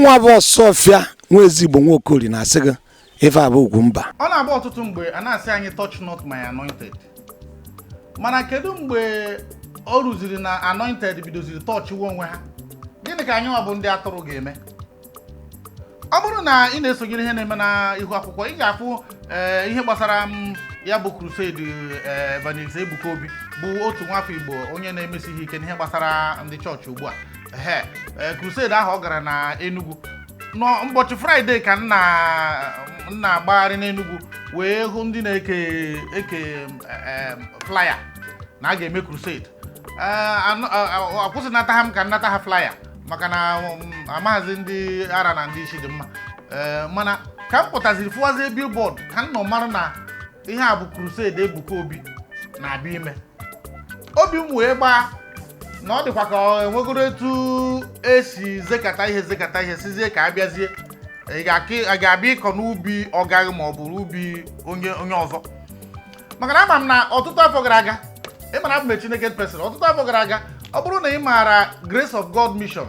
Mụnwa bụ Ọsọfịa nwa ezigbo Nwaokori na-asị gị ife a bụ Ugwumba. Ọ na-agba ọtụtụ mgbe a na-asị anyị, "Touch not my anointed." Mana kedu mgbe o ruziri na anointed bidoziri touchiwe onwe ha? Gịnị ka anyị nwa bụ ndị atụrụ ga-eme? Ọ bụrụ na ị na-esonyere ihe na-eme na ihu akwụkwọ, ị ga-afụ ihe gbasara m ya bụ crusade. Evangelist Ebuka Obi bụ otu nwafọ Igbo onye na-emesi ihe ike n'ihe gbasara ndị chọọchị ugbu a. Ehe, crusade ahụ ọ gara na Enugu n'ụbọchị Friday ka m na-agbagharị n'Enugu wee hụ ndị na-eke eke flyer na a ga-eme crusade. Akwụsịnata ha m ka nnata ha flyer maka na amaghazi ndị ara na ndị isi dị mma. Mana ka m pụtaziri fụwazie billboard ka m nọ mara na ihe a bụ crusade Ebuka Obi na-abịa ime. Obi m wee gbaa na ọ dịkwa ka ọ enwegoro etu esi zekata ihe, zekata ihe, sizie ka abịazie. Ị ga-abịa ịkọ n'ubi ọgaghị ma ọ bụ n'ubi onye onye ọzọ, maka na ama m na ọtụtụ afọ gara aga, ị mara abụ m Chineke person. Ọtụtụ afọ gara aga, ọ bụrụ na ị maara Grace of God Mission,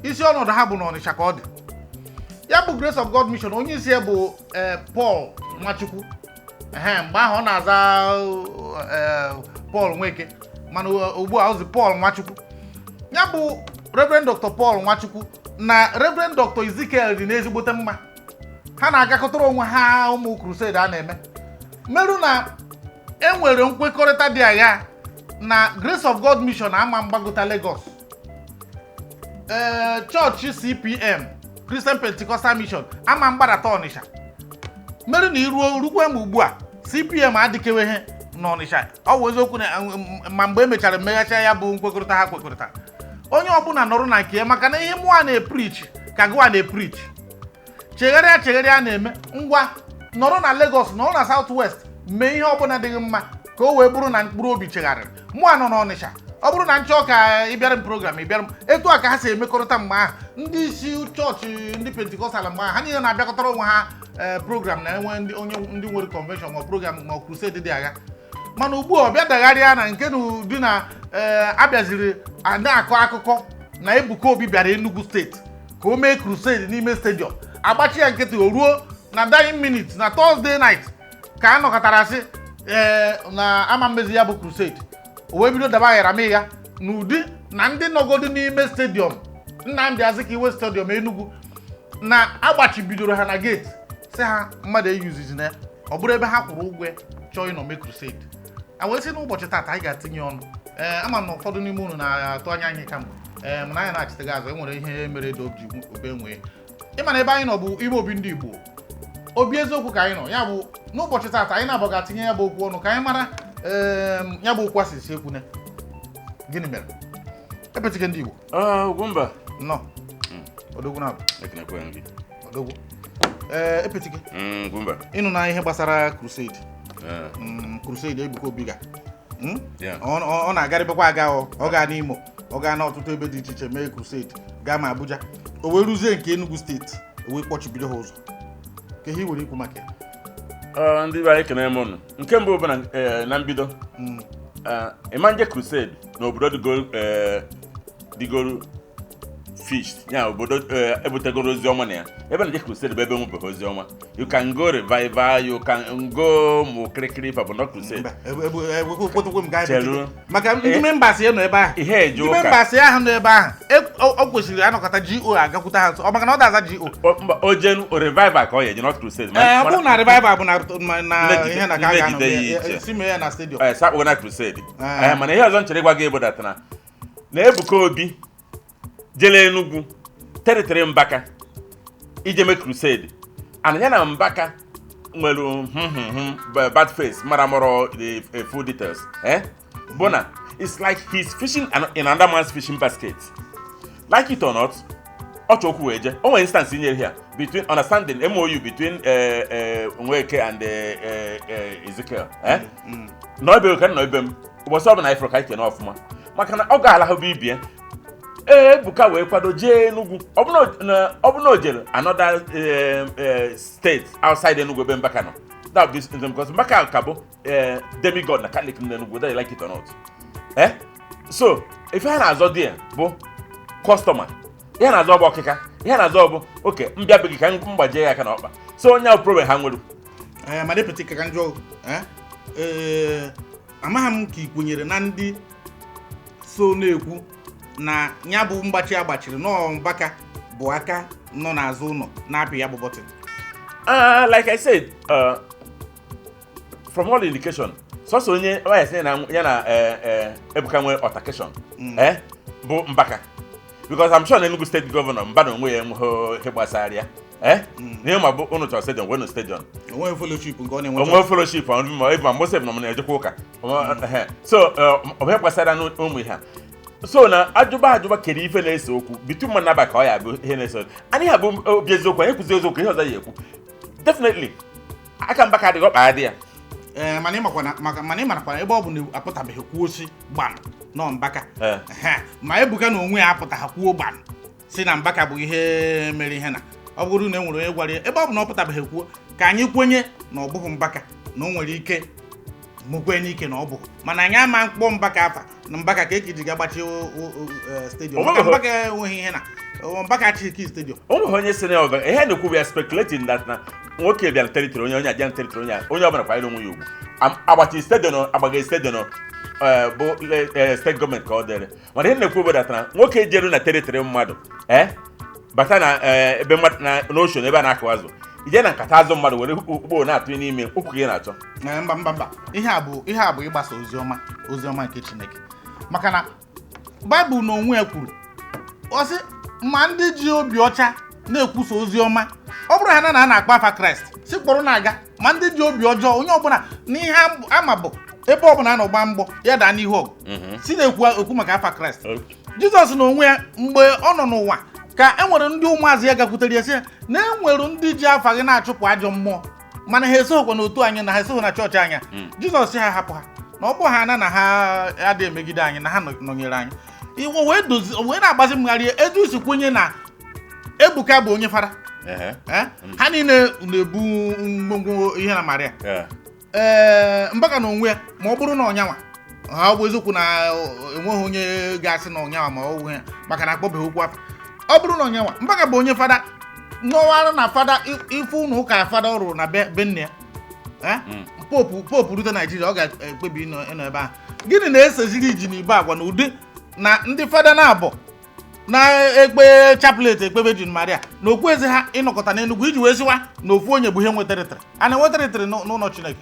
isi ọnọdụ ha bụ n'Ọnịcha ka ọ dị. Ya bụ Grace of God Mission, onye isi ya bụ Paul Nwachukwu. Ehe, mgbe ahụ ọ na-aza Paul Nweke, mana ugbu a ozi Paul Nwachukwu. Ya bụ Reverend Dr. Paul Nwachukwu na Reverend Dr. Ezekiel dị n'ezigbote mma. Ha na-agakọtara onwe ha ụmụ crusade a na-eme merụ na e nwere nkwekọrịta dị agha na Grace of God Mission ama mgbagota Lagos. Chọọchị CPM, Christian Pentecostal Mission, ama mgbadata Ọnịsha merụ na iruo rukwe m ugbu a CPM adịkeweghị n'Ọnịsha. Ọ bụ eziokwu na ma mgbe e mechara mmeghachi ya bụ nkwekọrịta ha kwekọrịta, onye ọbụla nọrọ na nke ya, maka na ihe mụa na-epreach ka gụwa na-epreach, chegharịa chegharịa na-eme ngwa nọrọ na Lagos, nọrọ na South West, mee ihe ọbụla dịghị mma ka o wee bụrụ na mkpụrụ obi chegharịrị. Mụa nọ n'Ọnịsha, ọ bụrụ na nchọ ka ị bịara m program, ị bịara m. Etu a ka ha si emekọrịta mgbe ahụ. Ndị isi chọọchị ndị Pentecostal mgbe ahụ, ha niile na-abịakọtara onwe ha program na-enwe ndị onye ndị nwere convention ma program ma crusade dị agha. Mana ugbu a ọ bịa dagharịa na nke na ụdị na abịaziri a na-akọ akụkọ na Ebuka Obi bịara Enugu Steeti ka o mee crusade n'ime stadium, agbachi ya nkịtị. O ruo na dying minute na Thursday night ka a nọkọtara sị ee na ama mmezi ya bụ crusade. O wee bido daba aghara n'ụdị na ndị nọgodo n'ime stadium Nnamdi Azikiwe Stadium Enugu na agbachibidoro ha na gate, si ha mmadụ eyuzizi na ya. Ọ bụrụ ebe ha kwụrụ ụgwọ ya chọọ ịnọ mee crusade. A wee sị n'ụbọchị taata anyị ga-atinye ọnụ. Ama m na ụfọdụ n'ime unu na-atụ anya anyị kamgbe, mana anyị na-achịteghị azụ. E nwere ihe mere edo ji obe nwee ịma na ebe anyị nọ bụ ime obi ndị Igbo, obi eziokwu ka anyị nọ. Ya bụ n'ụbọchị taata anyị na-abụ ga-atinye ya bụ okwu ọnụ ka anyị mara ya bụ okwu asịsị ekwune. Gịnị mere epetike ndị Igbo? Ah, Ugwumba. Nnọọ, odogwu na-abụ. Ekenekwe m gị. Odogwu, ee, epetike. Ugwumba. Ịnụ na ihe gbasara crusade? Eh, Crusade Ebuka Obi ga. Yeah. Ọ na-agarịbakwa aga, ọ gaa n'Imo, ọ gaa n'ọtụtụ ebe dị iche iche mee crusade, gaa ma Abuja. O wee ruzie nke Enugu Steeti, o wee kpọchibido ha ụzọ. Ka ihe i nwere ikwu maka ya? Ah, ndị be anyị, ekene m unu. Nke mbụ bụ na na mbido, ịma nje crusade n'obodo dịgoro dịgoro fish ya, obodo ebutegoro ozi ọma na ya. Ebe na-eje crusade bụ ebe enwebeghị ozi ọma. You can go revival, you can go mụ kirikiri ife bụ not crusade. Mba, ekwetekwe m gaa ebe Cheru. Maka ndị members ya nọ ebe ahụ. Ihe eje Ndị ụka. members ahụ nọ ebe ahụ, ọ kwesịrị anọkọta GO agakwute ha nso, ọ maka na ọ da-aza GO. Mba, o jenu revival ka ọ ya eje, not crusade. Ee, ọ bụrụ na revival bụ na ihe na ka a ga-anọ Nnejide ya mee, iche. si mee ya na stadium. Ee, sakpụgo na crusade. Ah. Ee, mana ihe ọzọ m chere ịgwa gị bụ that na Ebuka Obi jele Enugu territory Mbaka ije mee crusade, and ya na Mbaka nwere bad face mara mọrọ the full details, eh? Bụ na it's like he's fishing in another man's fishing basket. Like it or not, ọ chọ okwu wee je. O nwere instance inyere here between understanding MOU between Nweke and Ezekiel, eh? Nọ ebe ka nọ ebe m ụbọchị ọbụla anyị fụrụ ka anyị kene ọfụma, maka na ọ ga-alahụ bụ ibie. Ee, Ebuka wee kwado jee Enugu. Ọ bụ na o jere another state outside Enugu ebe Mbaka nọ, that would be because Mbaka ka bụ demigod na Catholic na Enugu, whether you like it or not, eh? So ife ha na-azọ dị ya bụ customer, ihe na-azọ bụ ọkịka. Ihe na-azọ bụ oke mbịa be gị ka m gbajie ya aka n'ọkpa. So onye ahụ problem ha nwere. Ee, ma deputy, ka njọ, ee, amaghị m ka ị kwenyere na ndị so na-ekwu na ya bụ mgbachi agbachiri nọọ Mbaka bụ aka nọ n'azụ ụlọ na-apị ya bụ button. Like I said, from all indication, sọsọ onye onye sị na ya na Ebuka nwee altercation bụ Mbaka, because I'm sure na Enugu State Governor mba na onwe ya enweghị ihe gbasara ya, n'ihe ma bụ unu chọrọ stadium, wenu stadium. Onweghị fellowship nke ọ na-enwe. Onwe fellowship ma ma Mosef na m na-ejekwa ụka. So ọ bụ ihe gbasara ụmụ ihe a. So na ajụba ajụba kedu ife na-ese okwu bitu mma naba ka ọ ya bụ ihe na-ese okwu. Anyị ha bụ obi eziokwu, anyị kwụzi eziokwu, ihe ọzọ ya ekwu definitely aka Mbaka adịghị ọkpa adị ya. Ee, mana ịmakwa maka mana ịmarakwa ebe ọ bụ na apụtabeghị kwuo si gbam nọ Mbaka. Ma Ebuka na onwe ya apụtaghị kwuo gbam si na Mbaka bụ ihe mere ihe, na ọ bụrụ na e nwere onye gwara ya, ebe ọ bụ na ọ pụtabeghị kwuo, ka anyị kwenye na ọ bụghị Mbaka, na o nwere ike mụkwe n'ike na ọ bụ, mana anyị ama mkpọ Mbaka afa na Mbaka ka ekiji ga-agbachi stadium, maka Mbaka enweghị ihe na Mbaka achịghị stadium. O nweghị onye si na ọbụla ihe na-ekwu bụ ya speculating that na nwoke bịara territory onye, onye abịa territory onye, onye ọbụla kwanyere onwe ya ugwu. Agbachi stadium, agbaghị stadium bụ steeti gọọmenti ka ọ dịrị, mana ihe na-ekwu bụ that na nwoke jeru na territory mmadụ, bata na ebe mmadụ na n'ocean ebe a na-akụ azụ, ije na nkata azụ mmadụ were ukpo na-atụ n'ime ụkwụ gị na-achọ. Mba, mba, mba, ihe a bụ ịgbasa oziọma, oziọma nke Chineke, maka na Baịbụl na onwe ya kwuru, ọ sị ma ndị ji obi ọcha na-ekwusa oziọma, ọ bụrụ ha na a na-akpọ afa Kraịst, si kpọrọ na-aga, ma ndị ji obi ọjọọ, onye ọbụla n'ihe ama bụ ebe ọbụla a nọ gba mgbọ ya daa n'ihu ọgụ, si na-ekwu okwu maka afa Kraịst. Jizọs na onwe ya, mgbe ọ nọ n'ụwa, ka e nwere ndị ụmụazụ ya gakwutere ya sị ya na e nwere ndị ji afa gị na-achụpụ ajọ mmụọ, mana ha esoghịkwa n'otu anyị, na ha esoghị na chọọchị anyị. Jizọs sị ha hapụ ha, na ọ bụ ha na ha adịghị emegide anyị, na ha nọnyere anyị. Iwe wee dozi wee na-agbazi mgharị etu isi kwenye na Ebuka bụ onye fara. Ha niile na-ebu ngwongwo ihe na Maria. Ee, Mbaka na onwe ya, ma ọ bụrụ na ọnyanwa ha, ọ bụ eziokwu na enweghị onye ga-asị na ọnyanwa, ma ọ bụghị ya, maka na akpọbeghị okwu afa, ọ bụrụ na ọnyanwa, Mbaka bụ onye fada nọwara na fada ife ụlọ ụka fada ọ rụrụ na be nne ya. Popu rute Naijiria, ọ ga-ekpebi ịnọ ebe ahụ. Gịnị na-eseziri iji na ibe agwa na ụdị na ndị fada na-abọ na-ekpe chaplet, ekpe Virgin Maria na okwu eze ha ịnọkọta n'Enugu iji wee sịwa na ofu onye bụ ihe nweterịtịrị a na-enweterịtịrị n'ụlọ Chineke?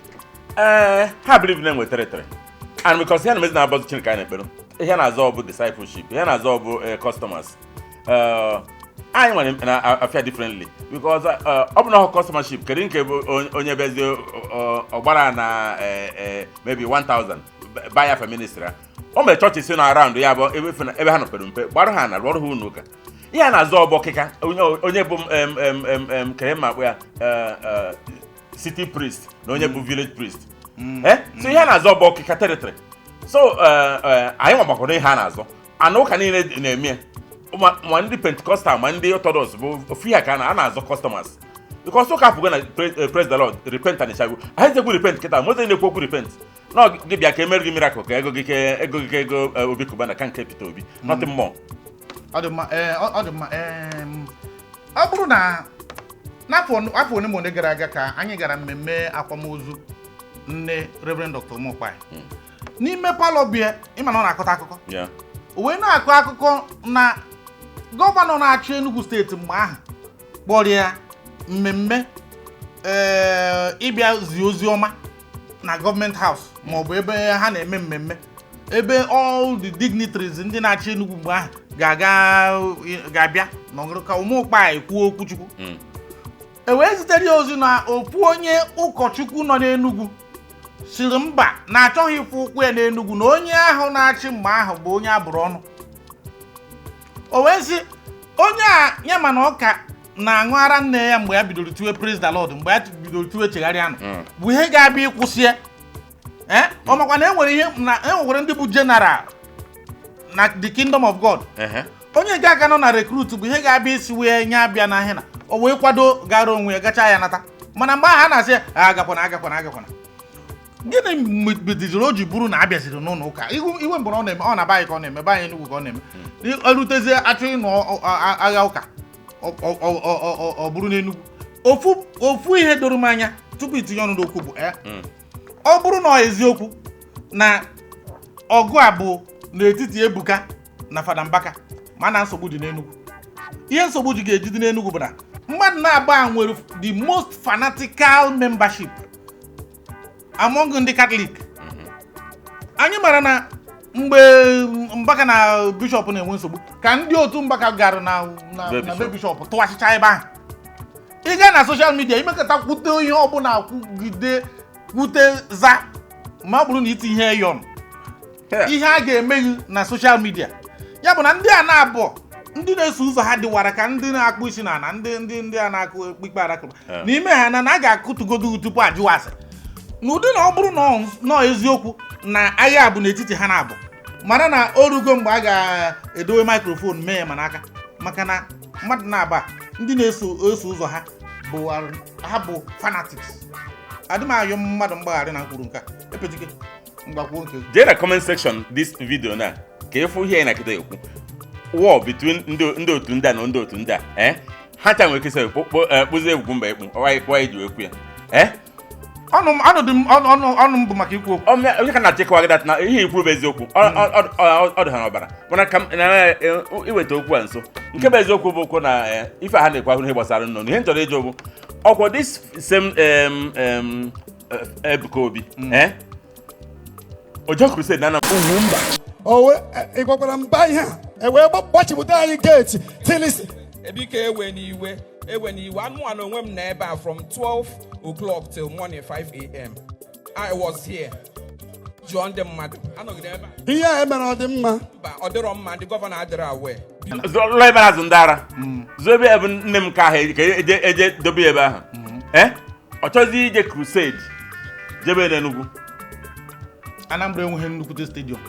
Ee, ha believe na enwe territory, and because ihe na-emezi na-abọzụ Chineke anyị na-ekpere, ihe na-azọ bụ discipleship, ihe na-azọ bụ customers. Anyị nwere na afia differently because ọ bụ na ọhụ customership, kedu nke bụ onye bịazie ọgbara na maybe 1000 buy for ministry o mere chọọchị si na around ya bụ ebe ha nọ pere mpe, gbara ha na rụọrụ ha ụlọ ụka. Ihe a na-azọ ọbụ ọkịka onye bụ kere ma akpụ ya city priest na onye bụ village priest. So ihe a na-azọ bụ ọkịka territory. So anyị nwa ihe a na-azọ ana ụka niile na-eme, ma ndị Pentecostal ma ndị Orthodox, bụ ofu ihe ka a na-azọ customers, because ụka apụgo na praise the Lord, repent and shago anyị zekwu repent kịta. Moze na-ekwu okwu repent na gị bịa ka emere gị miracle, ka ego gị ka ego gị ka ego Obi Cubana ka nke Peter Obi, nothing more. Ọ dị mma, ọ dị mma. Ọ bụrụ na n'afọ afọ ole ma ole gara aga ka anyị gara mmemme akwamozu nne Reverend Dr. Umokpai n'ime parlour bịa, ịma na ọ na-akọta akụkọ, o wee na-akọ akụkọ na gọvanọ na-achị Enugu Steeti mgbe ahụ kpọrọ ya mmemme, ee, ịbịa zie ozi ọma na government house maọbụ ebe ha na-eme mmemme, ebe all the dignitaries ndị na-achị Enugu mgbe ahụ ga-aga ga-abịa nọgụrụ ka Umokpai kwuo okwuchukwu. E wee zitere ya ozi na ofu onye ụkọchukwu nọ n'Enugu siri mba na-achọghị ịfụ ụkwụ ya n'Enugu, na onye ahụ na-achị mgbe ahụ bụ onye abụrụ ọnụ. O wee sị onye a ya mana ọka na-aṅụ ara nne ya mgbe ya bidoro tiwe praise the Lord, mgbe ya bidoro tiwe chegharị anụ, bụ ihe ga-abịa ịkwụsị ya. Ee, ọ makwa na enwere ihe na enwekwara ndị bụ general na the kingdom of God. Onye nke aka nọ na recruit bụ ihe ga-abịa isi wee nye abịa n'ahịa na o wee kwado gara onwe ya gacha ya nata. Mana mgbe ahụ a na-asị ya agakwana, agakwana, agakwana. Gịnị bidoziri o ji bụrụ na abịaziri n'ụlọ ụka ihu iwe mbụ na ọ na-eme, ọ na-aba anyị ka ọ na-eme, be anyị Enugu ka ọ na-eme, erutezie achọ ịnụ agha ụka. Ọ bụrụ n'Enugu, ofu ofu ihe doro m anya tupu itinye ọnụ n'okwu bụ ọ bụrụ na ọ eziokwu na ọgụ a bụ n'etiti Ebuka na Fada Mbaka, mana nsogbu dị n'Enugu. Ihe nsogbu ji ga-eji dị n'Enugu bụ na mmadụ na-abụ a nwere the most fanatical membership among ndị Catholic. Anyị mara na mgbe Mbaka na bishọp na-enwe nsogbu, ka ndị otu Mbaka gara na Be na be bishọp. Bishọp tụwachịcha ebe ahụ. Ị gaa na social media, imekọta kwute ihe ọbụla, kwugide kwute za, ma ọ bụrụ na iti ihe yon ihe a ga-eme gị na social media. Ya bụ na ndị a na-abụọ, ndị na-eso ụzọ ha dịwara ka ndị na-akpụ isi na ana, ndị a na-akụ ikpe alakụba n'ime ha, na a ga-akụtugodo tupu ajụwa ase n'ụdị na ọ bụrụ na ọ nọọ eziokwu na agha bụ n'etiti ha na-abụ, mara na o rugo mgbe a ga-edowe microphone mee ya ma n'aka, maka na mmadụ na-aba ndị na-eso eso ụzọ ha bụ ha bụ fanatics. Adị m ayọ mmadụ mgbaghara na mkpụrụ nke a epetike mgbakwuo nke. Jee na comment section this video na ka ịfụ ihe anyị na-akịta ekwu, war between ndị otu ndị a na ndị otu ndị a. Ha cha nwere ike sị kpụzie egwugwu mba ekpu ọwa ịkpọ eji ekwu ya Ọnụ m ọnụ dị m ọnụ ọnụ ọnụ m bụ maka ikwu okwu. Onye ka na-achịkwa gị that na ihe ikwu bụ eziokwu, ọ dị ha n'ọbara, mana ka m na iweta okwu a nso, nke bụ eziokwu bụ okwu na ife ha na-ekwu ahụ ihe gbasara nnọọ ihe m chọrọ ịjụ bụ ọkwa this same Ebuka Obi Ojo crusade na Anambra. Ugwumba. O wee ị gwakwara mba ihe a, e wee gbachipụta anyị gate tilis. Ebike, ewe n'iwe, ewe n'iwe. Anụmanụ onwe m na ebe a from 12 o'clock till morning 5 a.m. I was here. Jụọ ndị mmadụ anọgide ebe a. Ihe a emere, ọ dị mma? Mba, ọ dịrọ mma. Ndị governor adịrọ aware. Lụọ ebe na-azụ ndị ara, zụọ ebe ebe nne m ka ahụ ka eje eje dobe ya ebe ahụ. Ọ chọzi ije crusade jebe n'Enugu. Anambra enweghị nnukwute stadium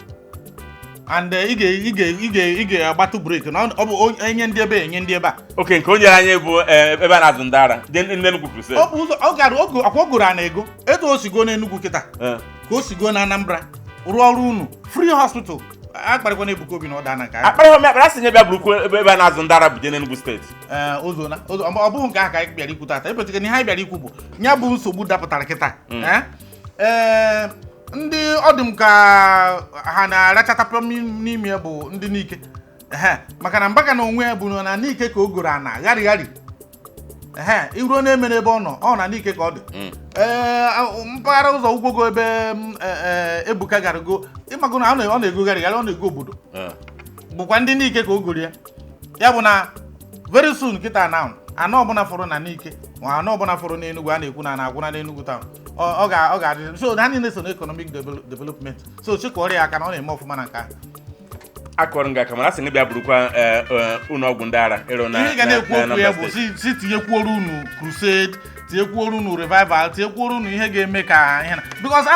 and ị ga-agbatụ break na ọ bụ enye ndị ebe, enye ndị ebe a. Oke nke o nyere anyị bụ ebe a na-azụ ndị ara dị ndị Enugu crusade. Ọ bụ ụzọ ọ gara ogo akwa ogoro a na-ego etu o sigo n'Enugu kịta ka o sigo na Anambra rụọ ọrụ unu free hospital akparịkwa na Ebuka Obi na ọ daa na nke ahụ. Akpara m akpara sị nye bịa burukwu ebe a na-azụ ndị ara bụ je n'Enugu steeti. Ee, ụzọ na ụzọ ọ bụghị nke ahụ ka anyị bịara ikwu tata. Epetike na ihe anyị bịara ikwu bụ ya bụ nsogbu dapụtara kịta. Ee, ndị ọ dị m ka ha na-arachatapụ n'ime ya bụ ndị n'ike. Ehe, maka na Mbaka na onwe ya bụ na n'ike ka o goro ana gharị gharị. Ehe, iruo na-eme n'ebe ọ nọ, ọ na n'ike ka ọ dị. Ee, mpaghara ụzọ ugwogo ebe m, Ebuka gara go, ịmago na ọ na-ego gharị gharị, ọ na-ego obodo bụkwa ndị n'ike ka o goro ya. Ya bụ na very soon kịta na anọ ọbụla fọrọ na n'ike ma anọ ọbụla fọrọ n'Enugu a na-ekwu na na-agwụna n'Enugu town, ọ ga-adị so ha niile so na economic development, so chịkọrọ ya aka na ọ na-eme ọfụma na nke ahụ. Akọrọ m gị aka, mana a sị gị bịa burukwa ụlọ ọgwụ ndị ara ịrụ na Ihe ị ga na-ekwu na okwu ya Anambra bụ steeti. si tinyekwuoro unu crusade, tinyekwuoro unu revival, tinyekwuoro unu ihe ga-eme ka ihe na because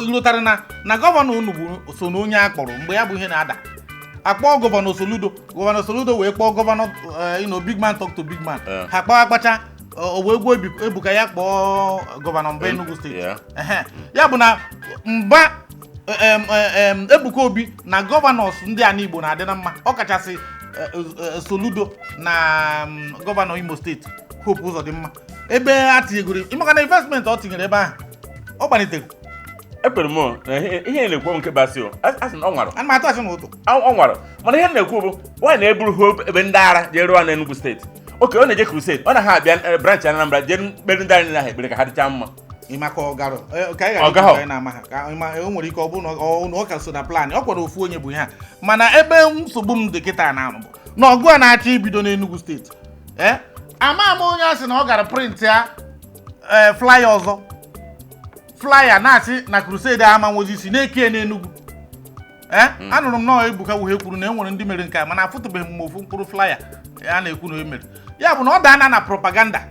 lụtara na governor unu bụ so na onye a kpọrọ mgbe ya bụ ihe na-ada, akpọọ Governor Soludo. Governor Soludo wee kpọọ governor, big man talk to big man. Ha kpọọ akpacha, o wee gwuo Ebuka ya kpọọ governor mba Enugu steeti. Ehe. Ya bụ na mba Ebuka Obi na governors ndị a n'Igbo na-adị na mma, ọ kachasị Soludo na governor Imo steeti Hope Uzodimma, ebe a tinyegoro ịmaka na investment ọ tinyere ebe ahụ ọ gbalitere. Ekwere m o, na ihe na-ekwu nke basị o a sị na ọ nwara. Ana m atụ asị n'ụtụ. Ọ nwara, mana ihe m na-ekwu bụ nwaanyị na-eburu hope ebe ndị ara jee rụọ n'Enugu steeti. Oke ọ na-eje crusade, ọ na ha abịa branch Anambra jee mkpere ndị anyị ahụ ekpere ka ha dịchaa mma. Ịmaka ọ gara ka anyị ghara Ọ gaghọ. ikwu ka anyị na-ama ha ka ịma o nwere ike ọ bụrụ na ọ ka so na plan ọ kwara ofu onye bụ ihe a. Mana ebe nsogbu m dị kịta na bụ na ọgụ a na-achọ ibido n'Enugu steeti, ama ama onye a sị na ọ gara print ya flyer ọzọ, flyer na-asị na crusade ama nwozi isi na-eke n'Enugu. Anụrụ m nọọ Ebuka Wuhe kwuru na e nwere ndị mere nke a, mana afụtụbeghị m ofu mkpụrụ flyer a na-ekwu na o mere. Ya bụ na ọ daana na propaganda.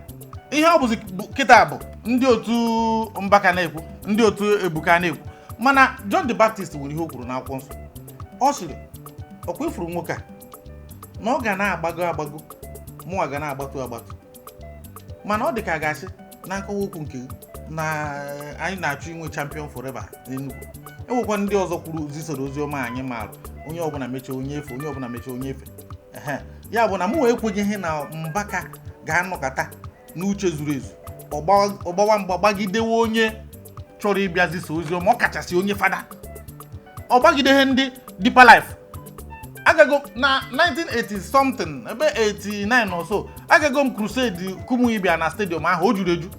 Ihe ọ bụzi bụ kịta bụ ndị otu Mbaka na-ekwu, ndị otu Ebuka na-ekwu, mana John the Baptist nwere ihe o kwuru n'akwụkwọ nsọ. Ọ sịrị ọkwa ifuru nwoke a na ọ ga na-agbago agbago, mụnwa ga na-agbatu agbatu. Mana ọ dị ka a ga-asị na nkọwa okwu nke na anyị na-achọ inwe champion forever n'Enugu. Enwekwa ndị ọzọ kwuru zisoro ozi ọma anyị maara onye ọbụla mechie onye efe, onye ọbụla mechie onye efe. Ehe. Ya bụ na mụ ekwenyeghị na Mbaka ga-anọkọta n'uche zuru ezu ọgbawa mgba gbagidewe onye chọrọ ịbịa zisa ozi ọma, ọ kachasị onye fada. Ọ gbagideghe ndị Deeper Life. Agago na 1980 something, ebe 89 or so, agago m crusade Kumuyi bịara na stadium ahụ, o juru eju.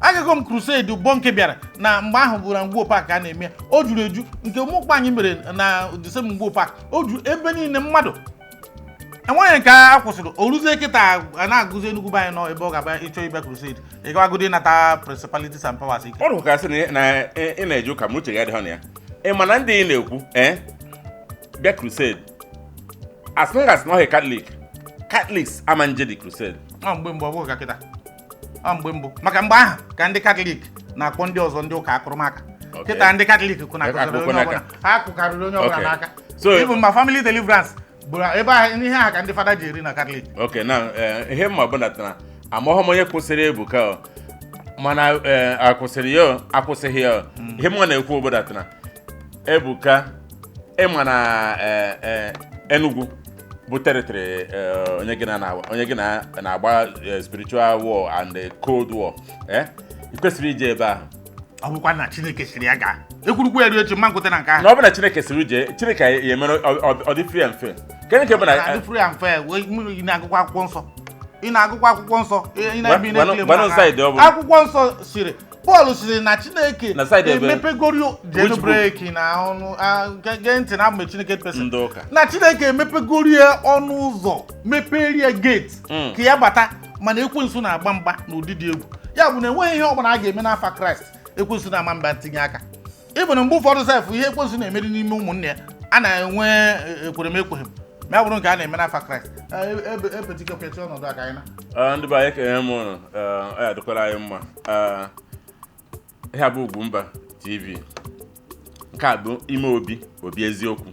Agago m crusade Bonke bịara na mgbe ahụ bụ na Ngwo Park a na-eme ya, o juru eju. Nke mụkpa anyị mere na the same Ngwo Park, o juru ebe niile mmadụ, enweghị nke a kwụsịrị. O ruzie kịta a na-agụzi Enugu be anyị nọ ebe ọ ga-abịa ịchọ ịbịa crusade, ị gawagodi ịnata principalities and powers ike. Ọ dụkwa sị na ị na-eje ụka ma uche gị adịghị na ya. Ị ma na ndị ị na-ekwu ee bịa crusade, as long as na ọ Catholic, Catholics ama nje the crusade. Ọ mgbe mbụ, ọ bụghị ka kịta. Ọ mgbe mbụ, maka mgbe ahụ ka ndị Katọlik na-akpọ ndị ọzọ ndị ụka akụrụmaka. Kịta ndị Katọlik kụnakụziri onye ọbụla, ha kụkarịrị onye ọbụla n'aka. Even ma family deliverance bụ ebe ahụ, ihe ahụ ka ndị fada ji eri na Katọlik. Ok, na ihe mma bụ na amaghọ m onye kwụsịrị Ebuka o, mana akwụsịrị ya o, akwụsịghị ya o. Ihe mma na-ekwu bụ that na Ebuka, ịma na Enugu bụ territory onye gị na onye gị na na-agba spiritual war and cold war, ị kwesịrị ije ebe ahụ. Ọ bụkwa na Chineke siri ya gaa, ekwurukwu ya ruo echi, mma nkwute na nke ahụ. Na ọ bụ na Chineke siri uje, Chineke ya emere ọ dị free and fair. Kedu nke bụ na adị free and fair? Wee ị na-agụkwa akwụkwọ nsọ, ị na-agụkwa akwụkwọ nsọ, ị na-ebi na-ekele m gwanụ na side ọ bụ. Akwụkwọ nsọ siri, Pọl siri na Chineke Na side ebe? emepegori jenu Which book? Break na ọnụ gee ntị na abụ m Chineke person. Ndị ụka. Na Chineke emepegori ya ọnụ ụzọ, meperie gate ka ya bata, mana ekwensu na-agba mgba n'ụdị dị egwu. Ya bụ na enweghị ihe ọbụla a ga-eme n'afa Kraịst ekwensu na-ama mba ntinye aka. Ịbụ na mgbe ụfọdụ sef, ihe ekwensu na-emeri n'ime ụmụnne ya a na-enwe ekwerem ekweghem, ma ya bụrụ nke a na-eme n'afa Kraịst. Epetikepịachi ọnọdụ a ka anyị na Ndị be anyị, ekele m ụnụ. Ọ ya dịkwara anyị mma. Ihe a bụ Ugwumba TV, nke a bụ ime obi obi eziokwu,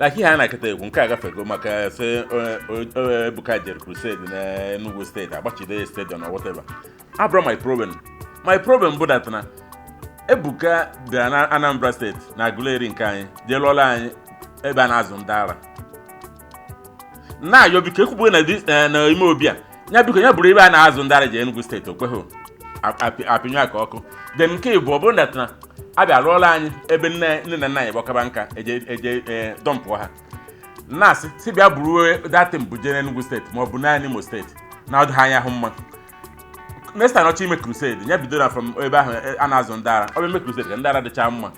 like ihe a na-akịta ekwu nke a gafego maka sị Ebuka jere crusade na Enugu steeti, agbachide ya stadium or whatever. Abụrụ my problem, my problem bụ that na Ebuka bịara na Anambra steeti na Aguleri nke anyị jee lụọla anyị ebe a na-azụ ndị ara, na-ayọ biko ekwubughị na na ime obi a ya biko ya bụrụ ebe a na-azụ ndị ara ji Enugu steeti, okweghị apịnyụ aka ọkụ. Then nke ịbụ, ọ bụrụ na na abịa rụọla anyị ebe nne nne na nna anyị gbakọba nka eje eje dọmpụọ ha, na-asị si bịa buru datin bụ jee n'Enugu steeti ma ọ bụ naanị Imo steeti na ọdụ ha anya hụ mma. Next time ọchọ ime crusade, ya bido na from ebe ahụ a na-azụ ndị ara. Ọ bụ eme crusade ka ndị ara dịcha mma,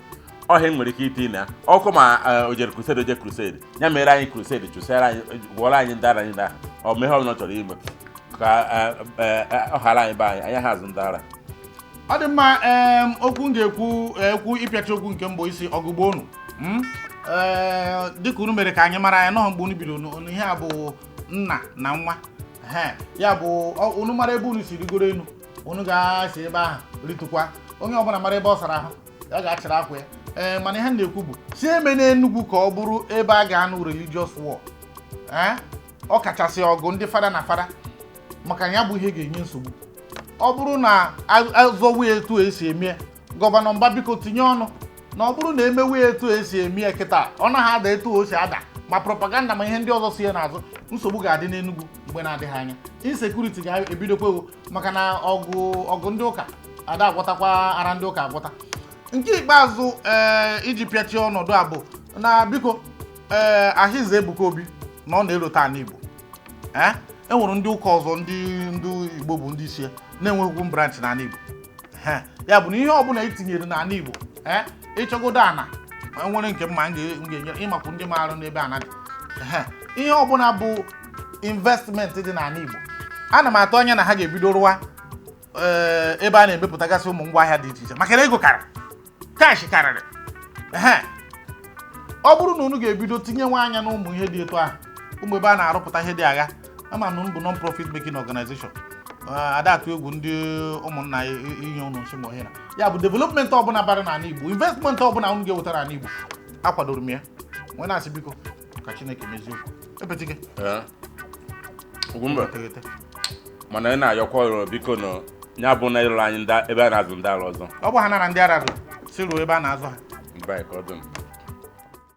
ọhịa nwere ike iti na ya ọkụ ma o jere crusade, o je crusade, ya mere anyị crusade, chụsara anyị, gwọrọ anyị ndị ara anyị ahụ. Ọ mee ihe ọbụla ọ chọrọ ime ka ọ ghara anyị be anyị, anyị ha azụ ndị ara. Ọ dị mma. Okwu m ga-ekwu ekwu ịpịachi okwu nke mbụ isi ọgụgbo unu. Ee, dịka unu mere ka anyị mara anyị nọọ mgbe unu bidoro ihe a bụ nna na nwa. Ehe, ya bụ unu mara ebe unu si rigoro elu, unu ga-esi ebe ahụ ritukwa. Onye ọbụla mara ebe ọ sara ahụ, ya ga-achịrị akwa ya. Ee, mana ihe m na-ekwu bụ si eme n'Enugu ka ọ bụrụ ebe a ga-anụ religious war, ee, ọ kachasị ọgụ ndị fada na fada, maka ya bụ ihe ga-enye nsogbu. Ọ bụrụ na azọwe etu esi eme, gọvanọ Mba biko tinye ọnụ na ọ bụrụ na emewe etu esi eme ya kịta, ọ naghị ada etu o si ada, ma propaganda ma ihe ndị ọzọ si ya n'azụ, nsogbu ga-adị n'Enugu mgbe na-adịghị anya. Insecurity ga-ebidokwa ewu, maka na ọgụ ọgụ ndị ụka ada agwọtakwa ara ndị ụka agwọta. Nke ikpeazụ, ee, iji pịachie ọnọdụ a bụ na biko, ee, Ahịza Ebuka Obi na ọ na-erote ana Igbo, ee, e nwere ndị ụka ọzọ, ndị ndị Igbo bụ ndị isi ya na-enweghị branch n'ala Igbo. Ehe, ya bụ na ihe ọbụla etinyere n'ala Igbo, ee, ịchọgodo ana ma nwere nke mma m ga-enye ịmakwu ndị maara n'ebe ana dị. Ehe, ihe ọbụla bụ investment dị n'ala Igbo, ana m atụ anya na ha ga-ebido rụwa, ee, ebe a na-emepụtagasị ụmụ ngwaahịa dị iche iche, maka na ego karịrị, cash karịrị. Ehe, ọ bụrụ na unu ga-ebido tinye nwa anya n'ụmụ ihe dị etu ahụ, ụmụ ebe a na-arụpụta ihe dị agha, ama na unu bụ non-profit making organization. Ada atụ egwu ndị ụmụnna inye unu nsị ma ohere ya bụ development ọbụla bara n'ala Igbo, investment ọbụla unu ga-eweta n'ala Igbo, akwadoro m ya. Nwee na-asị biko ka Chineke mezie okwu epetike. Ee. Ugwumba. Teghete. Mana ị na-ayọkwa ọrụ biko nọ ya bụ na ịlụrụ anyị ebe a na-azụ ndị ala ọzọ. Ọ bụ ha nara ndị ara rụrụ si ruo ebe a na-azụ ha. Mba, ka ọ dị m.